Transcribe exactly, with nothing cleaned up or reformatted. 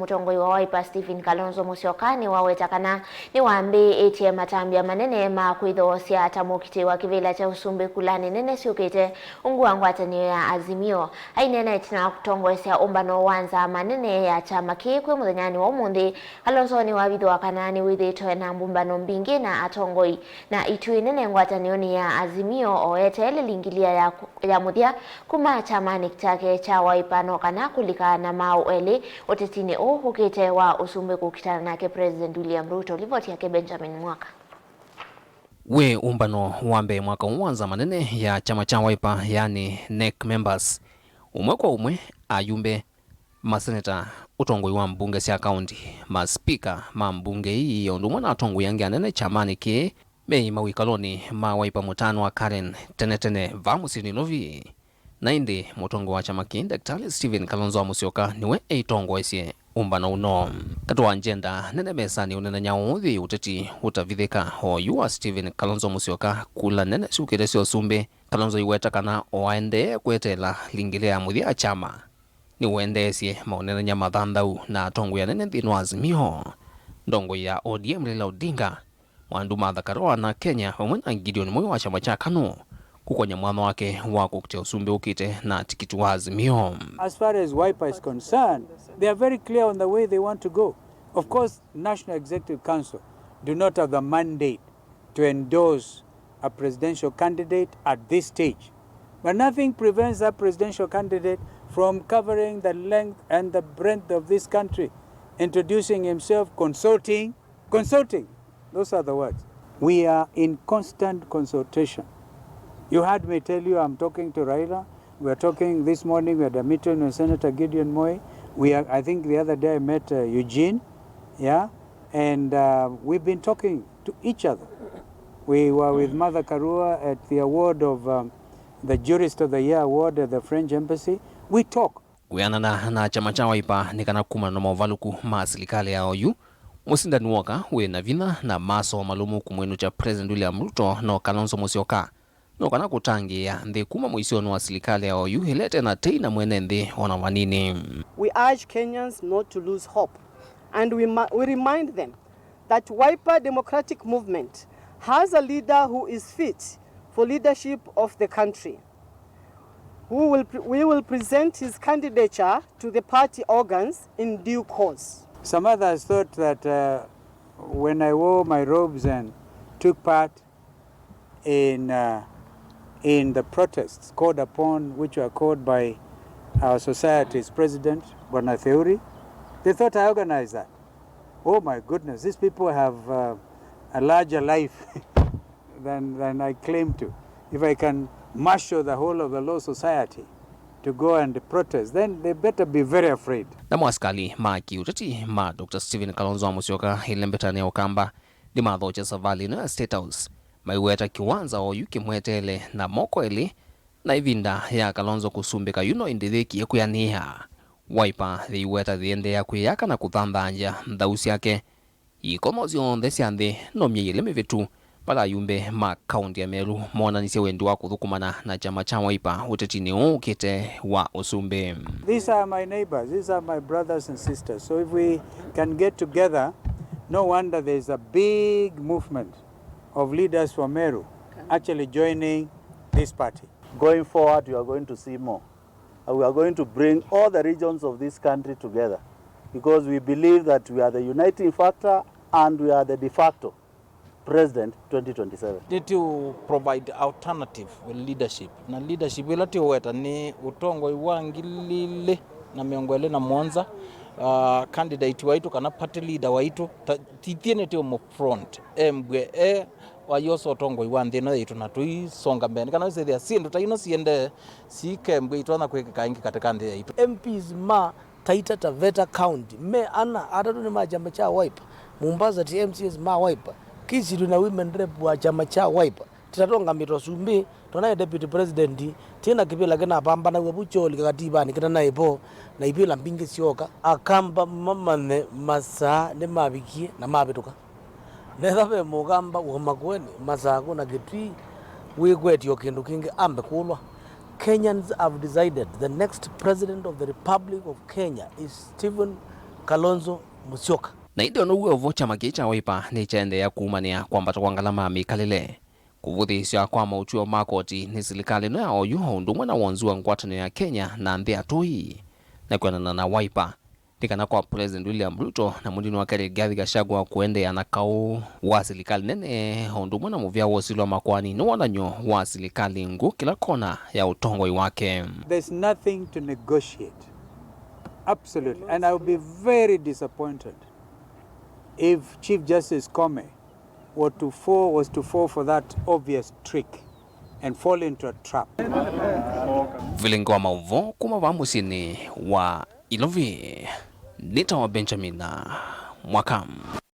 Mũtongoi wa Wiper Stephen Kalonzo Musyoka nĩwaweta kana nĩwambĩĩtye matambya manene ma kwĩthoosya ta mũkitĩi wa kĩvĩla kya ũsumbĩ kulanĩ nene syũkĩte ungu wa ngwatanĩo ya Azimio. Aineena ĩtina wa kũtongoesya ũmbano wa nzama nene ya kyama kĩĩ kwĩ mũthenyanĩ wa ũmũnthĩ, Kalonzo nĩwavithũa kana nĩwĩthĩĩtwe na mbũmbano mbingĩ na atongoi, na ituĩ nene ngwatanĩonĩ ya Azimio o eteele lingilia ya, ya mũthya kuma kyamanĩ kyake kya Wiper no kana kũlika na maaũ elĩ ũtetinĩ ũũ ũkĩte wa ũsumbĩ kũkitana nake President William Ruto. Livoti yake Benjamin Mwaka. Wĩ ũmbano wa mbee mwaka ũũ wa nzama nene ya kyama kya Wiper, yani NEC members, ũmwe kwa ũmwe, ayumbe, maseneta, ũtongoi wa mbunge sya kaunti, maspika ma mbunge ii, o ũndũ ũmwe na atongoi angĩ anene kyamanĩ kĩĩ, meĩ mawĩkalonĩ ma Wiper mũtaanwa wa Karen tene tene vaa mũsyĩ Nairobi. Na ĩndĩ mũtongoi wa kyama kĩĩ, Daktari Stephen Kalonzo wa Musyoka, nĩwe ĩtongoesye ũmbano ũno. Katĩ wa njenda nene mesanĩ ũnenany'a ũũ yĩ ũteti ũtavithĩka, o yu wa Stephen Kalonzo Musyoka, kula nene syũkĩte sya ũsumbĩ, Kalonzo aiweta kana o aendee kweteela lingilĩ ya mũthya ya kyama. Nĩwendeesye maũnenany'a mathanthau na atongoi anene nthĩnĩ wa Azimio, ndongoi ya O D M Raila Odinga, Mwandu Martha Karua na Kenya, vamwe na Gideon Moi wa kyama kya KANU, kũkwany'a mwanya wake wa kũkitĩa ũsumbĩ ũkĩte na tikiti wa Azimio. As far as Wiper is concerned, they are very clear on the way they want to go. Of course, National Executive Council do not have the mandate to endorse a presidential candidate at this stage. But nothing prevents that presidential candidate from covering the length and the breadth of this country, introducing himself, consulting, consulting. Those are the words. We are in constant consultation. You heard me tell you I'm talking to Raila. We are talking this morning, we had a meeting with Senator Gideon Moi. We are, I think the other day I met, uh, Eugene, yeah, and, uh, we've been talking to each other. We were with Martha Karua at the award of, um, the Jurist of the Year award at the French Embassy. We talk. Kwĩanana na kyama kya Wiper, nĩ kana kumana na movalũku ma silikalĩ ya oyu, mũsindani w'oka wĩ na vinya na maasoo malũmu kũmwĩnũkya President William Ruto no Kalonzo Musyoka, no kana kũtangĩĩa nthĩ kuma mũisyonĩ wa silikalĩ ya oyu ĩla ĩte na tei na mwene nthĩ o na vanini. We urge Kenyans not to lose hope, and we, ma- we remind them that Wiper Democratic Movement has a leader who is fit for leadership of the country. Who will pre- we will present his candidature to the party organs in due course. Some others thought that, uh, when I wore my robes and took part in, uh, in the protests called upon, which were called by our society's president, Bwana Theuri, they thought I organized that. Oh my goodness, these people have, uh, a larger life than, than I claim to. If I can marshal the whole of the Law Society to go and protest, then they better be very afraid. Namo asikalĩ ma kĩũteti ma Doctor Stephen Kalonzo wa Musyoka ĩlembetanĩ ya Ũkamba nĩmathokya savalĩ ĩno ya State House, maiweta kĩwanza oyu kĩmweteele na moko elĩ, na ĩvinda ya Kalonzo kũsumbĩka yu no ĩndĩ yĩkie kwĩanĩĩa. Wiper yĩiweta yĩendeea kwĩyaka na kũthanthanzya nthau syake. Ikomo syonthe sya nthĩ no myei ĩlĩ mĩvĩtu, vala ayumbe ma kaunti ya Meru moonanisye wendi wa kũthũkũmana na kyama kya Wiper ũtetinĩ ũũ ũkĩte wa ũsumbĩ. These are my neighbors, these are my brothers and sisters. So if we can get together, no wonder there is a big movement of leaders from Meru actually joining this party. Going forward, you are going to see more. And we are going to bring all the regions of this country together because we believe that we are the uniting factor and we are the de facto president twenty twenty-seven. Nĩtũ provide alternative leadership, na leadership ĩla tũweta nĩ ũtongoi wa ngili ilĩ na mĩongo ĩlĩ na mũonza. Uh, candidate waitũ kana party leader waitũ, ta- tithiĩ nĩtũ mũ front, embwe e wayosa ũtongoi wa nthĩ ĩno yaitũ na tũisonga mbee. Nĩ kana wĩsĩthĩa syĩndũ ta ino siendee, sikembwe itonya kwĩkĩka ĩngĩ katĩ ka nthĩ yaitũ. M Ps ma Taita Taveta County me ana, atatũ nĩ ma kyama kya Wiper. Mombasa ti M C As ma Wiper. Kisii twĩ na women rep wa kyama kya Wiper. Tĩtatũngamĩte ũsumbĩ, tũnaĩ deputy president, tĩ na kĩvĩla kĩnapambanaw'a vu kyolika kativanĩ kĩtanaĩ vo, na ivĩla mbingĩ syooka. Akamba mamanye masaa nĩmavikie na mavĩtũka. Netha ve mũkamba wa Makueni, Masakũ na Kitui wĩkwetye o kĩndũ kĩngĩ ambe kũlwa. Kenyans have decided the next president of the Republic of Kenya is Stephen Kalonzo Musyoka. Na ĩndĩ o na ũu wĩ o vo, kyama kĩĩ kya Wiper nĩkyaendeea kuumanĩa kwambata kwa ngalama ya mĩkalĩle, kũvũthĩĩsya kwa maũtw'ĩo ma koti nĩ silikalĩ ĩno ya oyu, o ũndũ ũmwe na wonzu wa ngwatanĩo ya Kenya na nthĩ atũi. Na kwĩanana na Wiper, nĩ kana kwa President William Ruto na mũndini wake Rigathi Gachagua kũendeea na kaũ wa silikalĩ nene, o ũndũ ũmwe na mũvea wa ũsili wa makoani nĩ wonany'o wa silikalĩ ngũũ kĩla kona ya ũtongoi wake. There's nothing to negotiate. Absolutely. And I would be very disappointed if Chief Justice Koome were to fall, was to fall for that obvious trick and fall into a trap. Vilingi wa maũvoo kuma vaa mũsyĩnĩ wa Ilovi, nĩtawa Benjamin Mwaka.